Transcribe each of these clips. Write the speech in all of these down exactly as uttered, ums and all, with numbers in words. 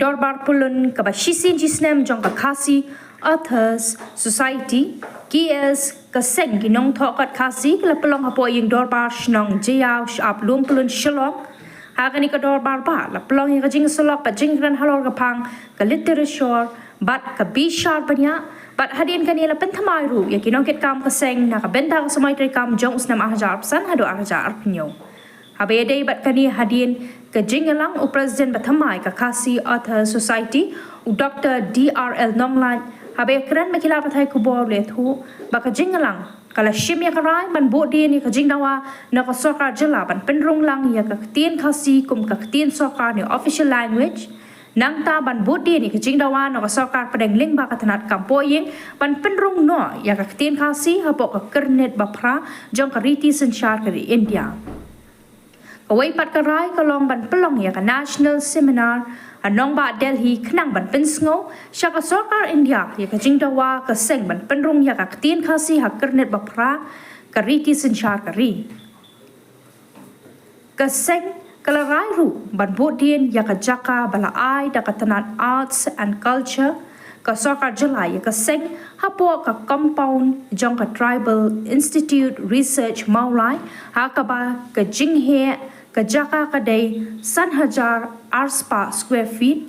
Dorbar Pyllun kaba shisien shisnem jong ka Khasi Authors Society, K A S, ka seng ki nongthoh kot Khasi ka la pynlong hapoh ïing dorbar shnong Jaiaw, Shyiap Lum Pyllun, Shillong. Ha kane ka dorbar ba la pynlong ïa ka jingsyllok bad jingkren halor ka phang ka literature bad ka bishar bniah, bad hadien kane la pynthymmai ruh ïa ki nongkitkam ka seng na ka bynta ka samoi treikam jong u snem ar hajar arphew san haduh ar hajar arphew hynñiew. Haba ïadei bad kane, hadien ka jingïalang, u President ba thymmai ka Khasi Author Society, u Doktor D R L Nonglait, haba ïakren bad ki lad pathai khubor, u la ïathuh ba ka jingïalang ka la shim ïa ka rai ban buddien ïa ka jingdawa na ka sorkar jylla ban pynrung lang ïa ka ktien Khasi kum ka ktien sorkar ne official language. Nangta ban buddien ïa ka jingdawa na ka sorkar pdeng lyngba ka tnat kam poh ïing ban pynrung noh ïa ka ktien Khasi hapoh ka kyrnit ba phra jong ka riti synshar ka ri India. Kawei pat ka rai ka long ban pynlong ïa ka National Seminar ha nongbah Delhi khnang ban pynsngew sha ka sorkar India ïa ka jingdawa ka seng ban pynrung ïa ka ktien Khasi ha kyrnit ba phra ka riti synshar ka ri. Ka seng ka la rai ruh ban buddien ïa ka jaka ba la ai da ka tnat Arts and Culture ka sorkar jylla ïa ka seng hapoh ka compound jong ka Tribal Institute Research Mawlai, ha kaba ka jingheh ka jaka ka dei san hajar ar spah square feet.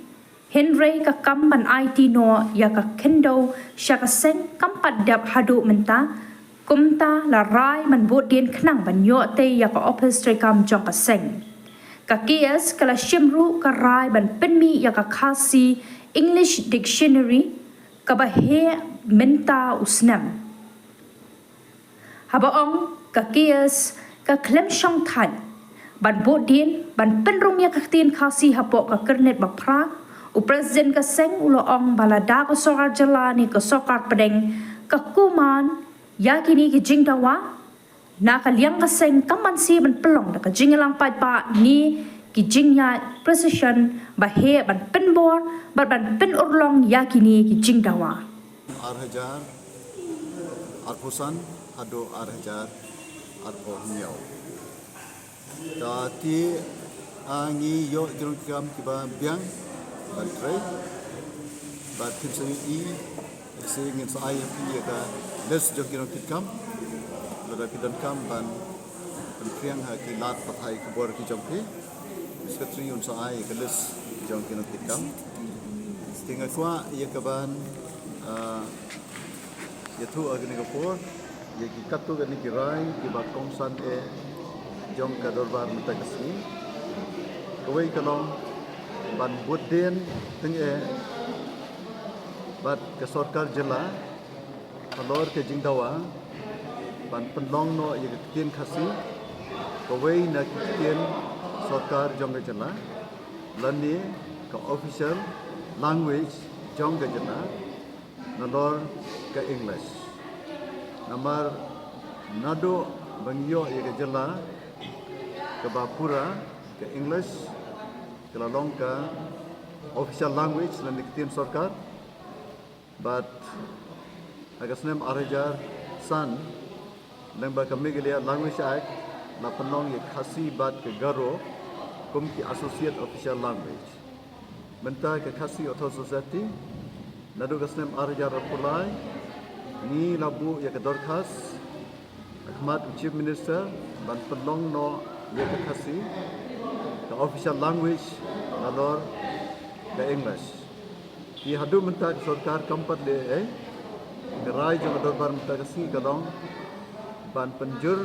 Hynrei ka kam ban aiti noh ïa ka khyndew sha ka seng kam pat dep haduh mynta. Kumta la rai ban buddien khnang ban ïoh tei ïa ka ophis treikam jong ka seng. Ka K A S ka la shim ruh ka rai ban pynmih ïa ka Khasi English Dictionary kaba heh mynta u snem. Haba ong ka K A S ka khlem shong thait ban buddien ban pynrung ïa ka ktien Khasi hapoh ka kyrnit ba phra, u President ka seng u la ong ba lada ka sorkar jylla ne ka sorkar pdeng ka kuman ïa kine ki jingdawa, na ka liang ka seng kam banse ban pynlong da ka jingïalang paidbah ne ki jingïaid procession ba heh ban pynbor bad ban pynurlong ïa kine ki jingdawa. Ar hajar arphew san haduh ar hajar arphew hynñiew. Ta te, ah, ngi ïoh ki nongkitkam kiba biang ban trei. Bad kim sngewsih, sngewsih ngin sa ai ïa phi ïa ka list jong ki nongkitkam. Lada phi donkam ban pynphriang ha ki lad pathai khubor ki jong phi, Secretary un sa ai ïa ka list jong ki nongkitkam. Te nga kwah ïa ka ban, ah, ïathuh ha kane ka por ïa ki katto katne ki rai kiba kongsan eh jong ka dorbar mynta ka sngi. Kawei ka long ban buddien tyngeh bad ka sorkar jylla halor ka jingdawa ban pynlong noh ïa ka ktien Khasi kawei na ki ktien sorkar jong ka jylla lane ka official language jong ka jylla nalor ka English. Namar naduh ba ngi ïoh ïa ka jylla kaba pura, ka English ka la long ka official language lane ka ktien sorkar. Bad ha ka snem ar hajar san, lyngba ka Meghalaya Language Act, la pynlong ïa ka Khasi bad ka Garo kum ki associate official language. Mynta ka Khasi Author Society, naduh ka snem ar hajar arphew lai, ngi la buh ïa ka dorkhas ha khmat u Chief Minister ban pynlong noh ïa ka Khasi ka official language nalor ka English. Te haduh mynta ka sorkar kam pat leh ei. Ka rai jong ka dorbar mynta ka sngi ka long ban pynjur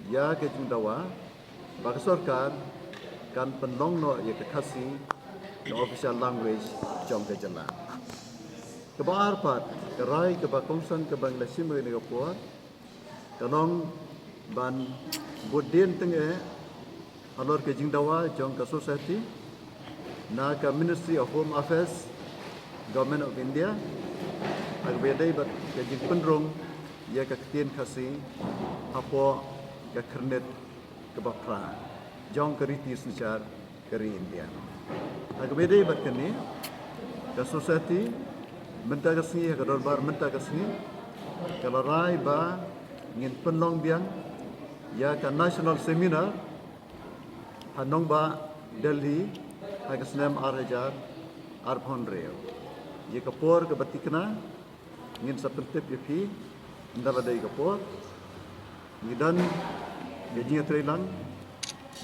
ïa ka jingdawa ba ka sorkar kan pynlong noh ïa ka Khasi ka official language jong ka jylla. Kaba ar pat, ka rai kaba kongsan kaba ngi la shim ha kane ka por ka long ban buddien tyngeh halor ka jingdawa jong ka Society na ka Ministry of Home Affairs, Government of India, ha kaba ïadei bad ka jingpynrung ïa ka ktien Khasi hapoh ka kyrnit kaba phra jong ka riti synshar ka ri India. Ha kaba ïadei bad kane, ka Society mynta ka sngi, ha ka dorbar mynta ka sngi, ka la rai ba ngin pynlong biang ïa ka National Seminar ha nongbah Delhi ha ka snem ar hajar arphew hynriew. Ïa ka por kaba tikna ngin sa pyntip ïa phi ynda la dei ka por. Ngi don ka jingïatreilang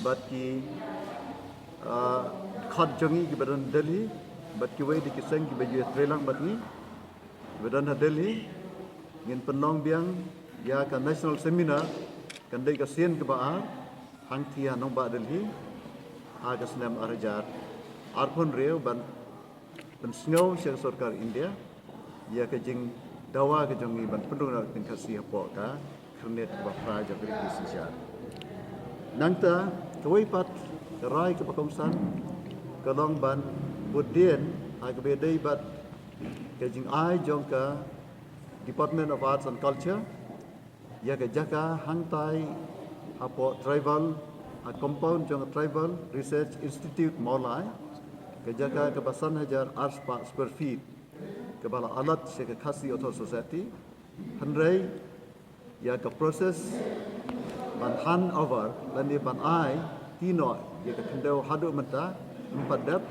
bad ki, ah, khot jong ngi kiba don Delhi bad kiwei de ki seng kiba ïatreilang bad ngi kiba don ha Delhi. Ngin pynlong biang ïa ka national seminar, kan dei ka sien kaba ar hangtei ha nongbah Delhi ha ka snem ar hajar arphew hynriew ban pynsngew sha ka sorkar India ïa ka jingdawa ka jong ngi ban pynrung noh ka ktien Khasi hapoh ka khyrnit kaba phra jong ka riti synshar. Nangta kawei pat ka rai kaba kongsan ka long ban bud dien ha kaba dei bad ka jingai jong ka Department of Arts and Culture ïa ka jaka hangtai hapoh Tribal, ha compound jong Tribal Research Institute Mawlai, ka jaka kaba san hajar arspah square feet kaba la allot sha ka Khasi Authors Society. Hynrei ïa ka process ban hand over lane ban ai ti noh ïa ka khyndew haduh mynta ym pat dep.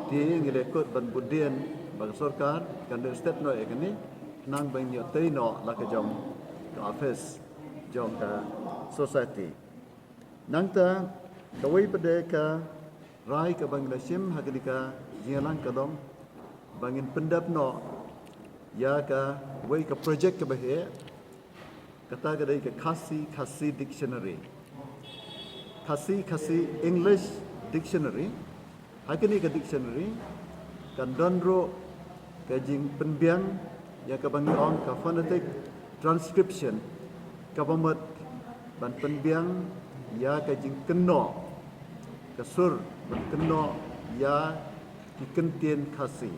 Te ngi la kut ban bud dien ba ka sorkar kan dei stet noh ïa kane khnang ban ïoh tei noh la ka jong ka office jong ka society. Nangta kawei pat de ka rai kaba ngi la shim ha kane ka jingïalang ka long ba ngin pyndep noh ïa kawei ka project kaba heh, kata ka dei ka Khasi Khasi Dictionary. Khasi Khasi English Dictionary. Ha kane ka dictionary kan don ruh ka jingpynbiang ïa kaba ngi ong ka phonetic transcription, kaba mut ban pynbiang ïa ka jingkynnoh ka sur, ban kynnoh ïa ki kyntien Khasi.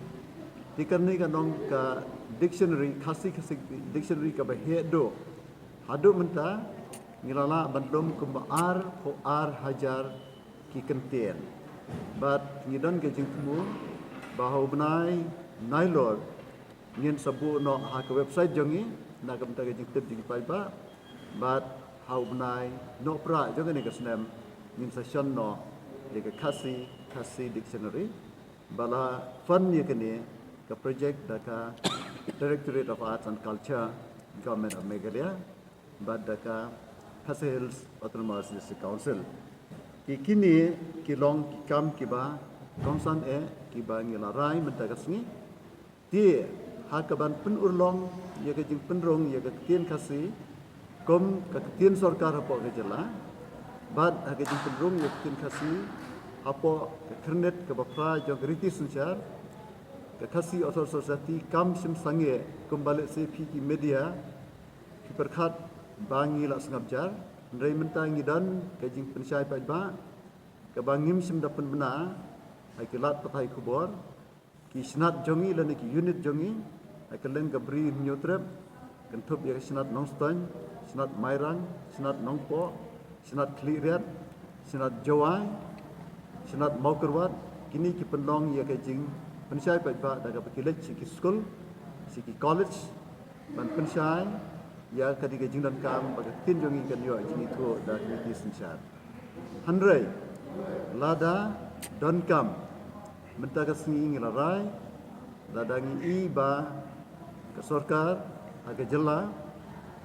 Te kane ka long ka dictionary, Khasi Khasi Dictionary kaba heh duh. Haduh mynta ngi la lah ban lum kumba arphew ar hajar ki kyntien. Bad ngi don ka jingthmu ba ha u bnai Nailur ngin sa buh noh ha ka website jong ngi, na ka bynta ka jingtip jong ki paidbah. Bad ha u bnai Nohprah jong kane ka snem ngin sa shon noh ïa ka Khasi Khasi Dictionary. Ba la fund ïa kane ka project da ka Directorate of Arts and Culture, Government of Meghalaya, bad da ka Khasi Hills Autonomous District Council. Ki kine ki long ki kam kiba kongsan eh kiba ngi la rai mynta ka sngi. Te ha kaban pynurlong ïa ka jingpynrung ïa ka ktien Khasi kum ka ktien sorkar hapoh ka jylla, bad ha ka jingpynrung ïa ka ktien Khasi hapoh ka khyrnit kaba phra jong ka riti synshar, ka Khasi Authors Society kam shym sangeh kumba lehse phi ki media phi pyrkhat ba ngi la sngap jar. Hynrei mynta ngi don ka jingpynshai paidbah kaba ngim shym da pynbna ha ki lad pathai khubor. Ki shnat jong ngi lane ki unit jong ngi ha kylleng ka Bri Hynñiewtrep, kynthup ïa ka shnat Nongstoiñ, shnat Mairang, shnat Nongpoh, shnat Khliehriat, shnat Jowai, shnat Mawkyrwat, kine ki pynlong ïa ka jingpynshai paidbah da kaba ki leit sha ki skul, sha ki college, ban pynshai ïa kane ka jingdonkam ba ka ktien jong ngi kan ïoh jingithuh da ka riti synshar. Hynrei lada donkam, mynta ka sngi ngi la rai, lada ngi i ba ka sorkar ha ka jylla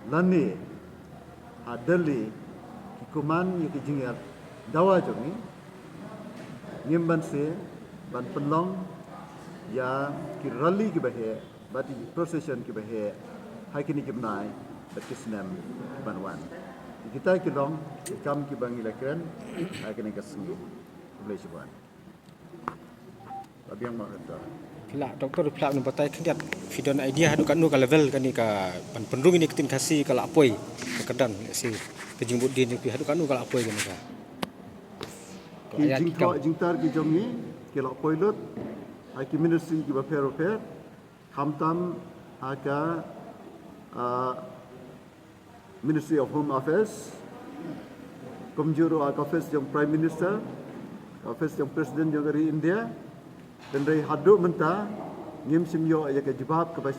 lane ha Delhi ki kuman ïa ki jingïadawa jong ngi, ngim banse ban pynlong ïa ki rally kiba heh bad ki procession kiba heh ha kine ki bnai bad ki snem kiban wan. Kita ki long ki kam kiba ngi la kren ha kine ki sngi. Khublei shibun. Ba biang ma kata. Phi lah, Doctor, phi lah ban batai khyndiat, phi don idea haduh katno ka level kane ka ban pynrung ïa kane ka ktien Khasi ka la poi ka kyrdan, lehse ka jingbud dien jong phi haduh katno ka la poi kane ka. Ki jingthoh jingtar ki jong ngi ki la poi lut ha ki ministry kiba pher bapher. Khamtam ha ka, ah, Ministry of Home Affairs, kumjuh ruh ha ka office jong Prime Minister, ka office jong President jong ka ri India. Hynrei haduh mynta ngim shym ïoh ïa ka jubab kaba